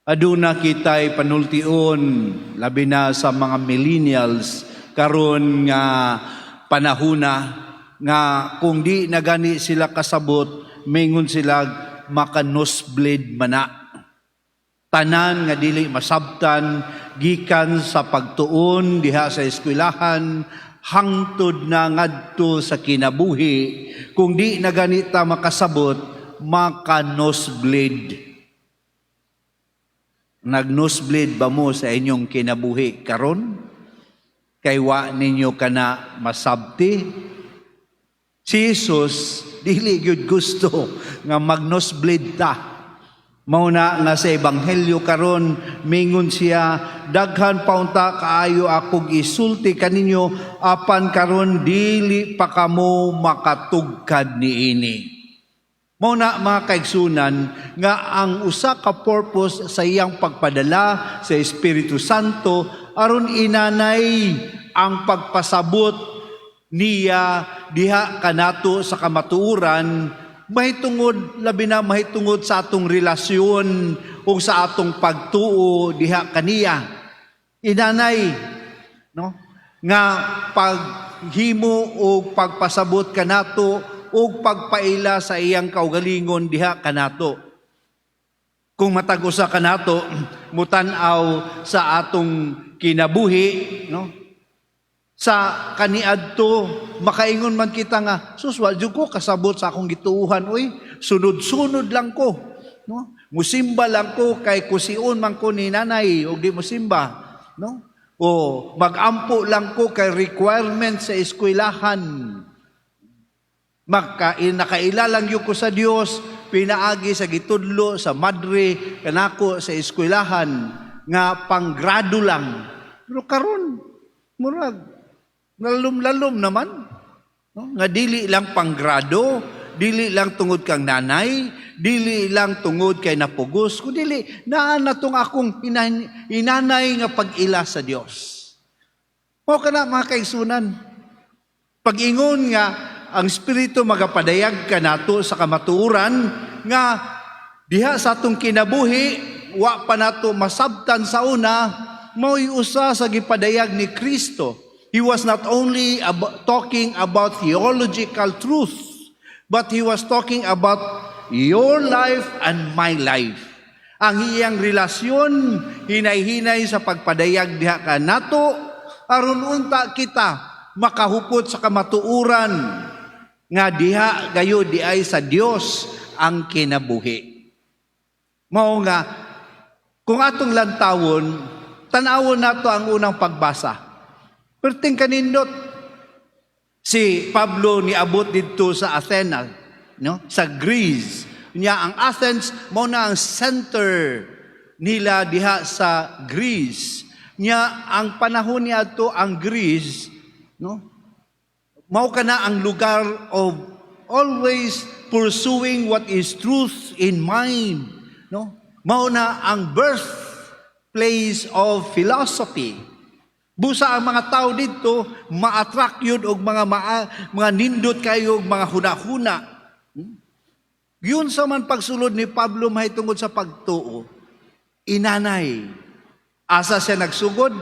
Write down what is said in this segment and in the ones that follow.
Aduna kita'y panultion, labi na sa mga millennials karon nga panahuna, nga kung di na gani sila kasabot, mingon sila maka-nosebleed mana. Tanan nga dili masabtan gikan sa pagtuon diha sa eskwelahan hangtod na ngadto sa kinabuhi, kung di na gani ta makasabot, maka-nosebleed. Nag-nosebleed ba mo sa inyong kinabuhi karon? Kay wa ninyo kana masabti? Si Jesus dili gyud gusto nga mag-nosebleed ta. Mao na nga sa ebanghelyo karon mingon siya, "Daghan pa unta kaayo akong isulti kaninyo, apan karon dili pa kamo makatugkad niini." Mao na, mga kaigsunan, nga ang usa ka purpose sa iyang pagpadala sa Espiritu Santo aron inanay ang pagpasabot niya diha kanato sa kamatuoran, mahitungod, labi na mahitungod sa atong relasyon o sa atong pagtuo diha kaniya. Inanay, no, nga paghimo o pagpasabot kanato ug pagpaila sa iyang kaugalingon diha kanato. Kung matag usa kanato mutan-aw sa atong kinabuhi, no, sa kaniadto, makaingon man kita nga, "Sus, wa jud ko kasabot sa akong gituuhan oy, sunod-sunod lang ko, no, musimba lang ko kay kusion man ko ni nanay og di musimba, no, o magampo lang ko kay requirement sa eskwelahan. Nakaila lang gyud ko sa Dios pinaagi sa gitudlo sa madre kanako sa eskwelahan nga panggrado lang." Pero karon murag lalom-lalom naman, no? Nga dili lang panggrado, dili lang tungod kang nanay, dili lang tungod kay napugos, kun dili naa na tong akong inanay nga pag-ila sa Dios. Mao kana, mga kaigsunan. Pag-ingon nga ang Espiritu magapadayag kanato sa kamatuoran nga diha sa atong kinabuhi wa pa nato masabtan sa una, mao'y usa sa gipadayag ni Kristo. He was not only talking about theological truth, but he was talking about your life and my life. Ang iyang relasyon hinay-hinay sa pagpadayag diha kanato aron unta kita makahupot sa kamatuoran nga diha gayud diay sa Dios ang kinabuhi. Mao nga kung atong lantawon, tan-awon nato ang unang pagbasa. Perting kanindot si Pablo niabot didto sa Athena, no? Sa Greece. Nya ang Athens mao na ang center nila diha sa Greece. Nya ang panahon niadto, ang Greece, no, mao kana ang lugar of always pursuing what is truth in mind, no? Mao na ang birth place of philosophy. Busa ang mga tao didto ma-attract yun og mga nindot kayo og mga huna-huna. Yun sa man pagsulod ni Pablo mahitungod sa pagtuo. Inanay. Asa siya nagsugod?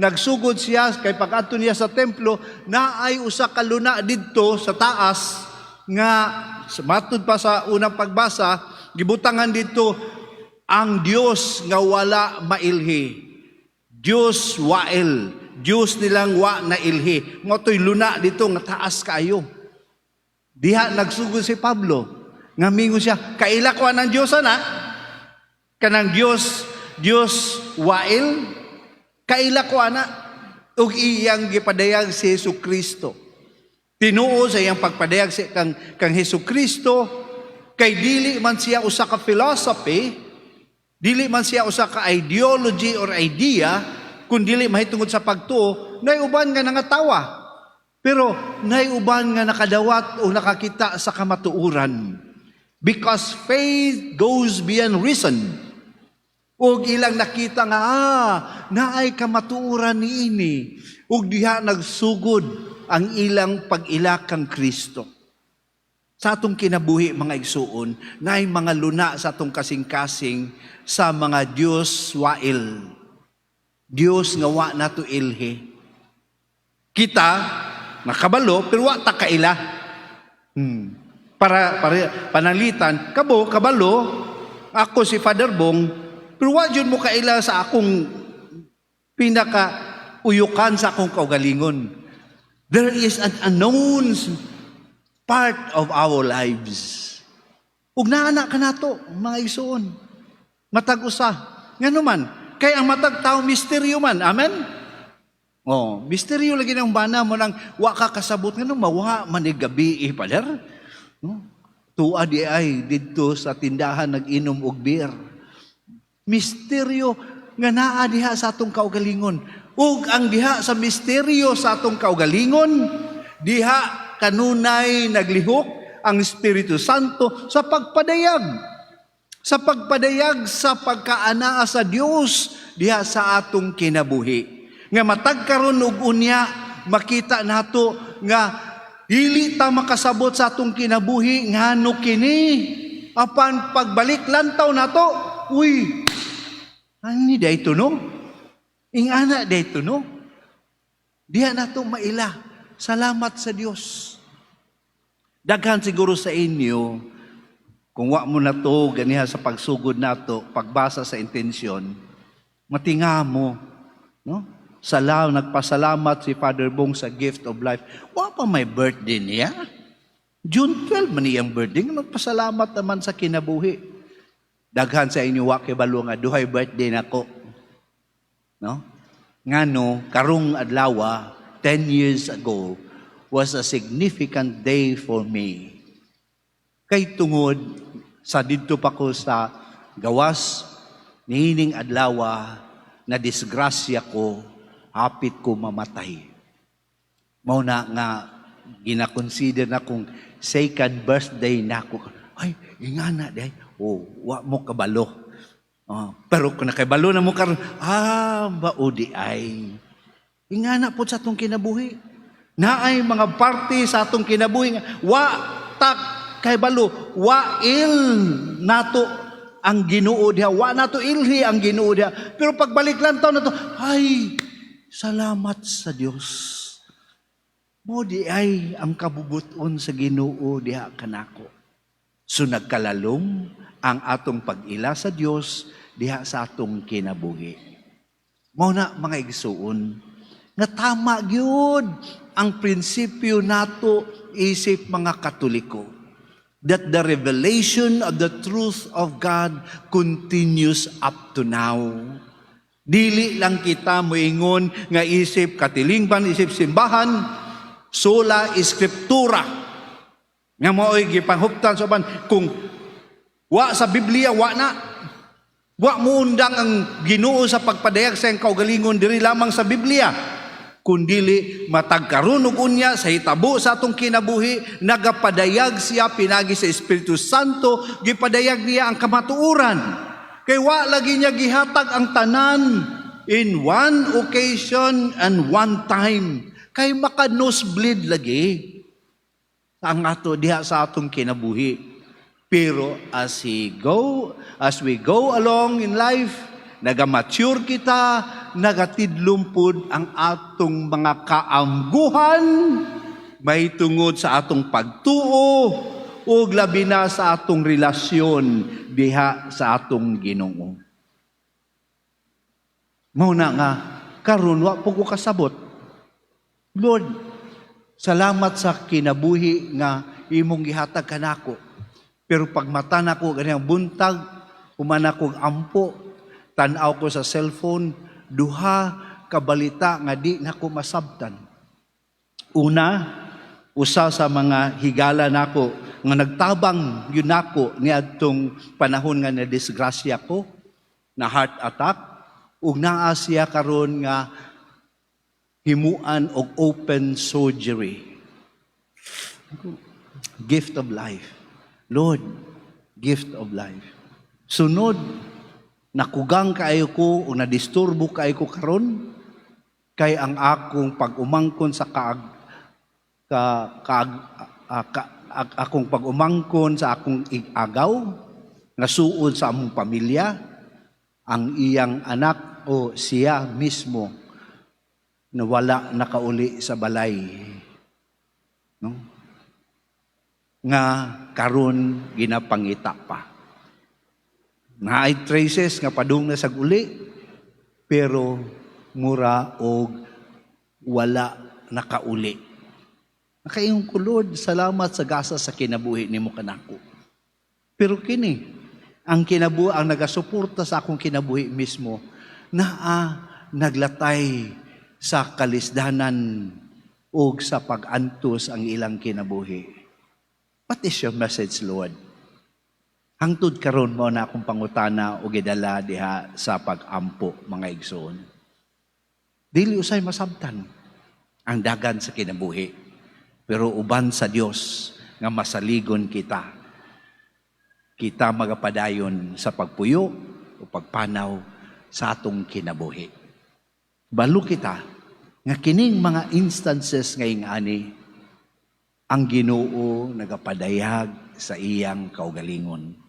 Nagsugod siya kay pag-adto niya sa templo, naay usa ka luna didto sa taas nga matud pa sa unang pagbasa, gibutangan didto ang Dios nga wala mailhi. Dios Wael. Dios nilang wa na ilhi. Mao to'y luna didto nga taas kaayo. Diha nagsugod si Pablo. Nga mingon siya, "Kaila ko ang Diyos ana. Kanang Dios, Dios Wael, kaila ko ana." Ug iyang gipadayag si Hesus Kristo. Tinuo sa iyang pagpadayag si kang Hesus Kristo kay dili man siya usa ka philosophy, dili man siya usa ka ideology or idea, kun dili mahitungod sa pagtuo, nay uban nga nangatawa. Pero nay uban nga nakadawat o nakakita sa kamatuoran. Because faith goes beyond reason. Ug ilang nakita nga, naay kamatuoran niini. Ug diha nagsugod ang ilang pag-ila kang Kristo. Sa atong kinabuhi, mga igsuon, naay mga luna sa atong kasing-kasing sa mga Diyos wail. Diyos nga wa nato ilhi. Kita, nakabalo, pero wa ta kaila. Para pananglitan, kabo, kabalo, ako si Father Bong, pero wa jud mo kaila sa akong pinaka uyukan sa akong kaugalingon. There is an unknown part of our lives. Ug naa na kanato, mga igsuon. Matag usa. Ngano man, kay ang matag tao misteryo man. Amen? Oh, misteryo lagi ng bana mo nang wa ka kasabot ngano mawa man ni gabi eh, pader. No? Tua di ay didto sa tindahan nag-inom og beer. Misteryo nga naa diha sa atong kaugalingon. Ug ang diha sa misteryo sa atong kaugalingon, diha kanunay naglihok ang Espiritu Santo sa pagpadayag. Sa pagpadayag sa pagkaanaa sa Dios diha sa atong kinabuhi. Nga matag karon ug unya makita nato nga dili ta makasabot sa atong kinabuhi ngano kini, apan pagbalik lantaw nato, uy, ani dayto, no? Ingana dayto, no? Diha nato maila. Salamat sa Dios. Daghan siguro sa inyo, kung wa mo na to ganiha sa pagsugod nato, pagbasa sa intensyon, matinga mo, no? Salam, nagpasalamat si Father Bong sa gift of life. Wa pa may birthday niya. June 12 man iyang birthday. Nagpasalamat naman sa kinabuhi. Daghan sa inyo wa kay balo nga duhay birthday nako. No? Ngano karong adlaw, 10 years ago was a significant day for me. Kay tungod sa didto pa ko sa gawas niining adlaw na disgrasya ko, hapit ko mamatay. Mao na nga gina-consider na kong second birthday nako. Ay, ingana day. Oh, wa mo kabalo. Oh, pero kung nakabalo na mo karon, ah, mao diay. Ingana po sa atong kinabuhi. Naay mga parte sa atong kinabuhi nga wa ta kabalo, wa il nato ang Ginoo diha, wa nato ilhi ang Ginoo diha. Pero pagbalik lang taon nato, ay, salamat sa Dios. Mao diay ang kabubuton sa Ginoo diha kanako. So nagkalalom ang atong pag-ila sa Dios diha sa atong kinabuhi. Mao na, mga igsuon, nga tama gyud ang prinsipyo nato isip mga Katoliko that the revelation of the truth of God continues up to now. Dili lang kita moingon nga isip katilingban, isip simbahan, sola scriptura. Nga mao'y gipanghuptan sa uban kung wa sa Biblia, wa na. Wa moundang ang Ginoo sa pagpadayag sa iyang kaugalingon diri lamang sa Biblia. Kundili matag karon ug unya sa hitabo sa atong kinabuhi, nagapadayag siya pinagi sa Espiritu Santo, gipadayag niya ang kamatuoran. Kay wa lagi niya gihatag ang tanan in one occasion and one time. Kay maka nosebleed lagi ang ato diha sa atong kinabuhi. Pero as we go along in life, naga-mature kita, nagatidlom pud ang atong mga kaamguhan, may tungod sa atong pagtuo, ug labi na sa atong relasyon diha sa atong Ginoo. Mao na nga karon wa po ko kasabot. Lord, salamat sa kinabuhi nga imong gihatag kanako. Pero pag mata nako ganiyang buntag, human akong ampo, tan-aw ko sa cellphone, duha ka balita nga di nako masabtan. Una, usa sa mga higala nako nga nagtabang yun nako niadtong panahon nga na-disgrasya ko, na heart attack, ug naa siya karon nga himuan og open surgery. Gift of life. Lord, gift of life. Sunod, nakugang kaayo ko o nadisturbo kaayo ko karon kay ang akong pag-umangkon sa kaag ka, kaag, ah, ka, akong pag-umangkon sa akong agaw nga suod sa among pamilya, ang iyang anak o siya mismo na wala nakauli sa balay, no? Nga karon ginapangita pa. Naay traces nga padung na sa uli, pero mura og wala nakauli. Nakaingon ko, "Lord, salamat sa gasa sa kinabuhi nimo kanako." Pero kini, ang kinabuhi, ang nagasuporta sa akong kinabuhi mismo, naa naglatay sa kalisdanan ug sa pag-antos ang ilang kinabuhi. What is your message, Lord? Hangtod karon mao na akong pangutana o gidala diha sa pag-ampo, mga igsoon. Dili usay masabtan ang dagan sa kinabuhi. Pero uban sa Dios nga masaligon kita, kita magapadayon sa pagpuyo o pagpanaw sa atong kinabuhi. Balo kita nga kining mga instances ngayong ani, ang Ginoo nagapadayag sa iyang kaugalingon.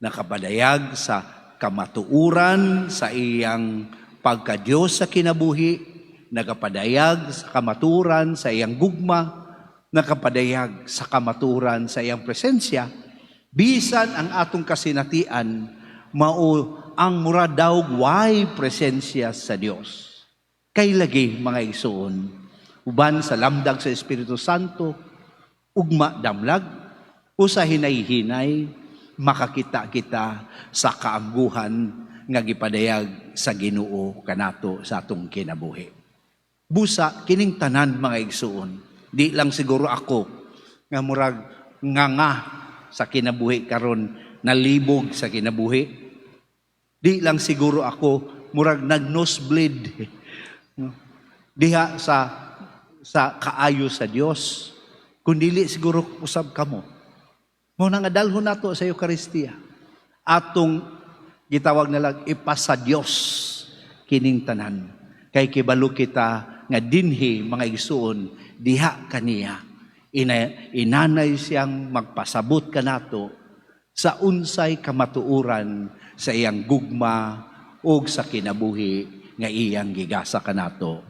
Nakapadayag sa kamatuoran sa iyang pagka-Diyos sa kinabuhi, nagapadayag sa kamatuoran sa iyang gugma, nakapadayag sa kamatuoran sa iyang presensya, bisan ang atong kasinatian mao ang mura daw way presensya sa Dios. Kay lagi, mga igsoon, uban sa lamdag sa Espiritu Santo, ugma damlag, o sa hinay-hinay, makakita kita sa kaamguhan nga gipadayag sa Ginoo kanato sa atong kinabuhi. Busa kining tanan, mga igsoon, di lang siguro ako nga murag nga nga sa kinabuhi karon, nalibog sa kinabuhi. Di lang siguro ako murag nag-nosebleed diha sa kaayo sa Dios. Kung dili siguro usab kamo. Mao na nga dalhon nato sa Eucharistia. Atong gitawag na lang ipasa Dios kining tanan. Kay kibalo kita nga dinhi, mga igsuon, diha kaniya inanay siyang magpasabot kanato sa unsay kamatuoran sa iyang gugma ug sa kinabuhi nga iyang gigasa kanato.